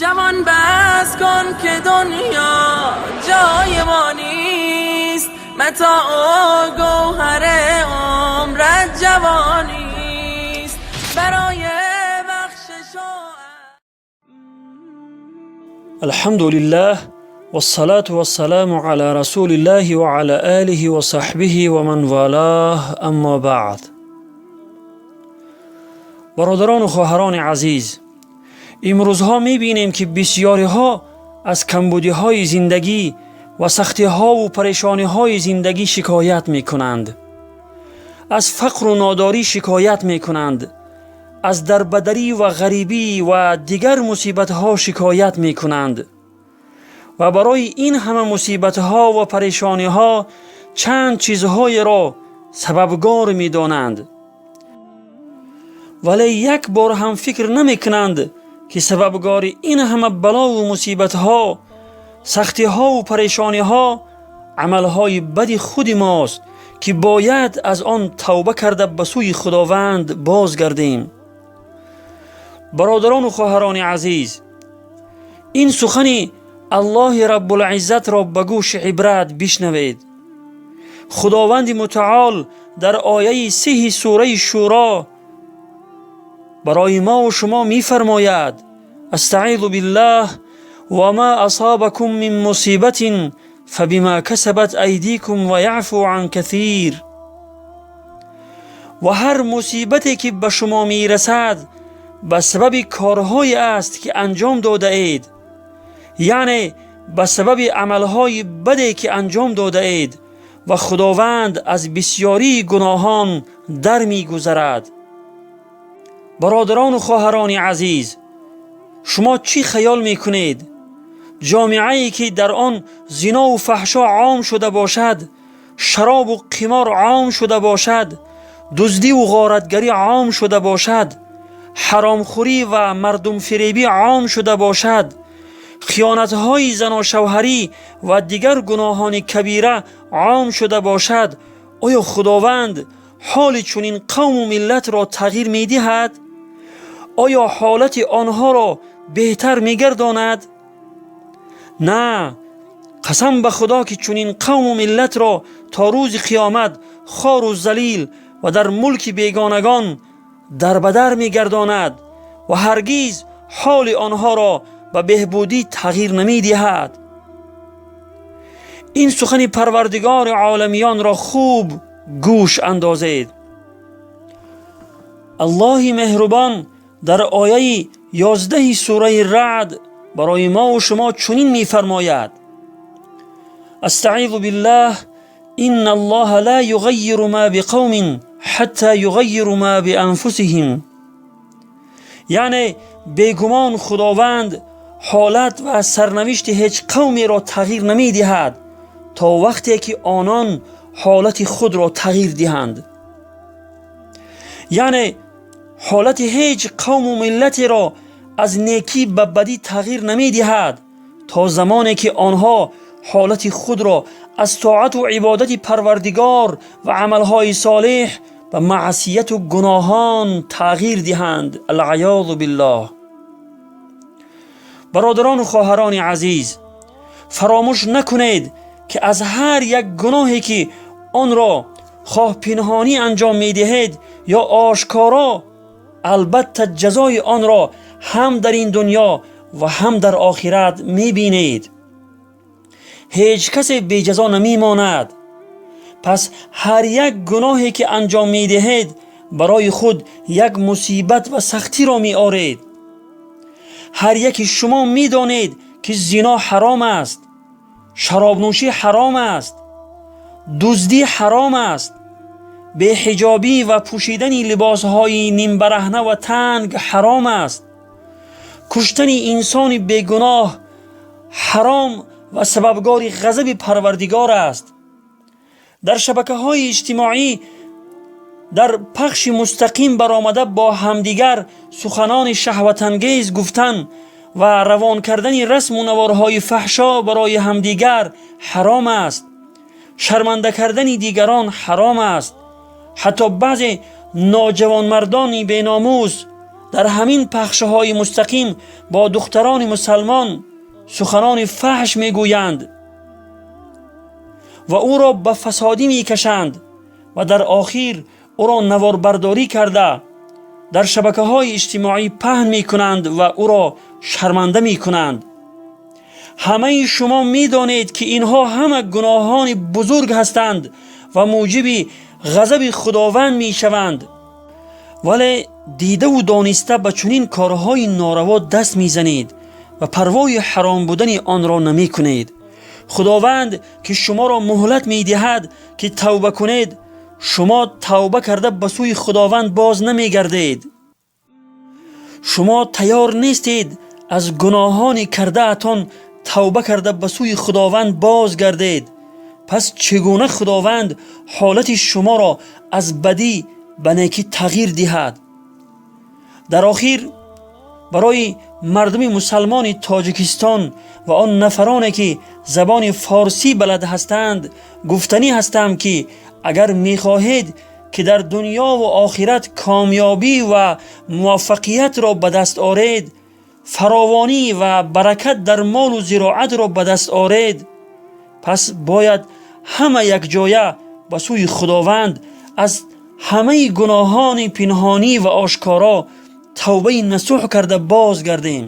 Ҷавон, бас кун, ки дунё ҷои мо нест. Матоъу гавҳари умрат ҷавонист. Барои бахшиш. الحمد لله والصلاة والسلام على رسول الله وعلى آله وصحبه ومن والاه، أما بعد. Бародарону хоҳарони азиз, имрӯзҳо мебинем, ки бисьёриҳо аз камбудиҳои зиндагӣ ва сахтиҳову парешониҳои зиндагӣ шикоят мекунанд, аз фақру нодорӣ шикоят мекунанд, аз дарбадарӣ ва ғарибӣ ва дигар мусибатҳо шикоят мекунанд ва барои ин ҳама мусибатҳо ва парешониҳо чанд чизҳоеро сабабгор медонанд, вале як бор ҳам фикр намекунанд, ки сабабгори ин ҳама балову мусибатҳо, сахтиҳову парешониҳо амалҳои бади худи мост, ки бояд аз он тавба карда, ба сӯи Худованд бозгардем. Бародарону хоҳарони азиз, ин сухани Аллоҳи Раббулиззатро ба гӯши ибрат бишнавед. Худованди Мутаол дар ояи 30-и сураи Шӯро барои мову шумо мефармояд: أستعيذ بالله، وما أصابكم من مصيبة فبما كسبت أيديكم ويعفو عن كثير. Ва ҳар мусибате, ки ба шумо мерасад, ба сабаби корҳое аст, ки анҷом додаед, яъне ба сабаби амалҳои баде, ки анҷом додаед, ва Худованд аз бисьёрии гуноҳон дар мегузарад. Бародарону хоҳарони азиз, шумо чӣ хаёл мекунед? Ҷомеае, ки дар он зинову фаҳшо ом шуда бошад, шаробу қимор ом шуда бошад, дуздиву ғоратгарӣ ом шуда бошад, ҳаромхӯрӣ ва мардумфиребӣ ом шуда бошад, хиёнатҳои заношавҳарӣ ва дигар гуноҳони кабира ом шуда бошад, оё Худованд ҳоли чунин қавму миллатро тағйир медиҳад? Оё ҳолати онҳоро беҳтар мегардонад? На, қасам ба Худо, ки чунин қавму миллатро то рӯзи қиёмат хору залил ва дар мулки бегонагон дарбадар мегардонад ва ҳаргиз ҳоли онҳоро ба беҳбудӣ тағйир намедиҳад. Ин сухани Парвардигори оламиёнро хуб гӯш андозед. Аллоҳи меҳрубон дар ояи 11-и сураи Раъд барои мову шумо чунин мефармояд: أستعيذ بالله، إن الله لا يغير ما بقوم حتى يغيروا ما بأنفسهم. Яъне бегумон Худованд ҳолат ва сарнавишти ҳеҷ қавмеро тағйир намедиҳад, то вақте ки онон ҳолати худро тағйир диҳанд. Яъне ҳолати ҳеҷ қавму миллатеро аз некӣ ба бадӣ тағйир намедиҳад, то замоне ки онҳо ҳолати худро аз тоату ибодати Парвардигор ва амалҳои солеҳ ба маъсияту гуноҳон тағйир диҳанд. العياذ بالله. Бародарону хоҳарони азиз, фаромӯш накунед, ки аз ҳар як гуноҳе, ки онро хоҳ пинҳонӣ анҷом медиҳед ё ошкоро, албатта ҷазои онро ҳам дар ин дунё ва ҳам дар охират мебинед. Ҳеҷ касе беҷазо намемонад. Пас ҳар як гуноҳе, ки анҷом медиҳед, барои худ як мусибат ва сахтиро меоред. Ҳар яки шумо медонед, ки зино ҳаром аст, шаробнӯшӣ ҳаром аст, дуздӣ ҳаром аст, беҳиҷобӣ ва пӯшидани либосҳои нимбараҳна ва танг ҳаром аст, куштани инсони бегуноҳ ҳаром ва сабабгори ғазаби Парвардигор аст. Дар шабакаҳои иҷтимоӣ дар пахши мустақим баромада, бо ҳамдигар суханони шаҳватангез гуфтан ва равон кардани расму наворҳои фаҳшо барои ҳамдигар ҳаром аст. Шарманда кардани дигарон ҳаром аст. Ҳатто баъзе ноҷавонмардони беномус дар ҳамин пахшҳои мустақим бо духтарони мусалмон суханони фаҳш мегӯянд ва ӯро ба фасодӣ мекашанд ва дар охир ӯро наворбардорӣ карда дар шабакаҳои иҷтимоӣ паҳн мекунанд ва ӯро шарманда мекунанд. Ҳамаи шумо медонед, ки инҳо ҳама гуноҳони бузург ҳастанд ва мӯҷиби ғазаби Худованд мешаванд, вале дидаву дониста ба чунин корҳои нораво даст мезанед ва парвои ҳаром будани онро намекунед. Худованд, ки шуморо муҳлат медиҳад, ки тавба кунед, шумо тавба карда ба сӯи Худованд боз намегардед. Шумо тайёр нестед аз гуноҳони кардаатон тавба карда ба сӯи Худованд боз гардед. Пас чӣ гуна Худованд ҳолати шуморо аз бадӣ ба некӣ тағйир диҳад? Дар охир барои мардуми мусалмони Тоҷикистон ва он нафароне, ки забони форсӣ балад ҳастанд, гуфтанӣ ҳастам, ки агар мехоҳед, ки дар дунёву охират комёбӣ ва муваффақиятро ба даст оред, фаровонӣ ва баракат дар молу зироатро ба даст оред, пас бояд ҳама якҷоя ба сӯи Худованд аз ҳамаи гуноҳони пинҳонӣ ва ошкоро тавбаи насӯҳ карда бозгардем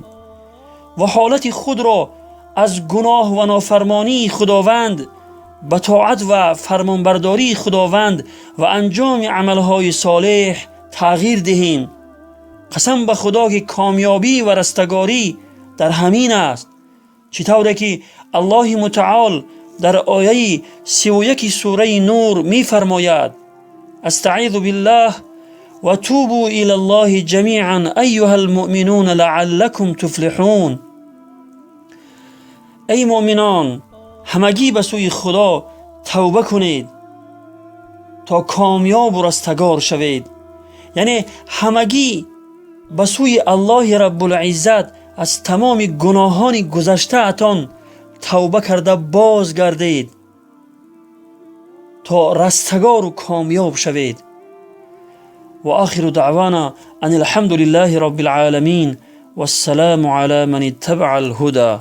ва ҳолати худро аз гуноҳ ва нофармонии Худованд ба тоат ва фармонбардории Худованд ва анҷоми амалҳои солеҳ тағйир диҳем. Қасам ба Худо, ки комёбӣ ва растагорӣ дар ҳамин аст. Чӣ тавре ки Аллоҳи Мутаол дар ояи 31 сураи Нур мефармояд: Астаизу биллаҳ: وتوبوا إلى الله جميعا أيها المؤمنون لعلكم تفلحون. Эй муъминон, ҳамагӣ ба сӯи Худо тавба кунед, то комёбу растагор шавед. Яъне ҳамагӣ ба сӯи Аллоҳи Раббулиззат аз тамоми гуноҳони гузаштаатон тавба карда бозгардед, то растагору комёб шавед. وآخر دعوانا أن الحمد لله رب العالمين والسلام على من اتبع الهدى.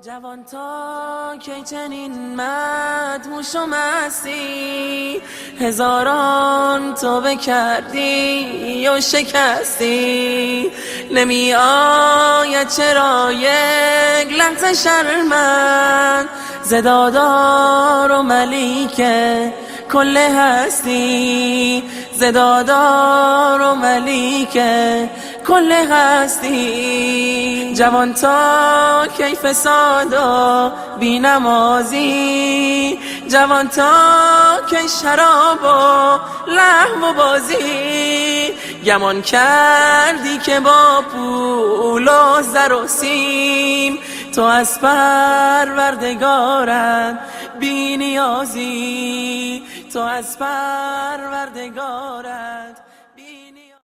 جوان تا کی چنین مدهوش و مستی، هزاران توبه کردی و شکستی، نمی آید چرا یک لحظه شرمت ز دادار و ملیک کل هستی، ز دادار و ملیک کل هستی. جوان تا کی فساد و بی نمازی، جوان تا کی شراب و لهو و بازی، گمان کردی که با پول و زر و سیم، تو از پروردگارت بی نیازی، تو از پروردگارت.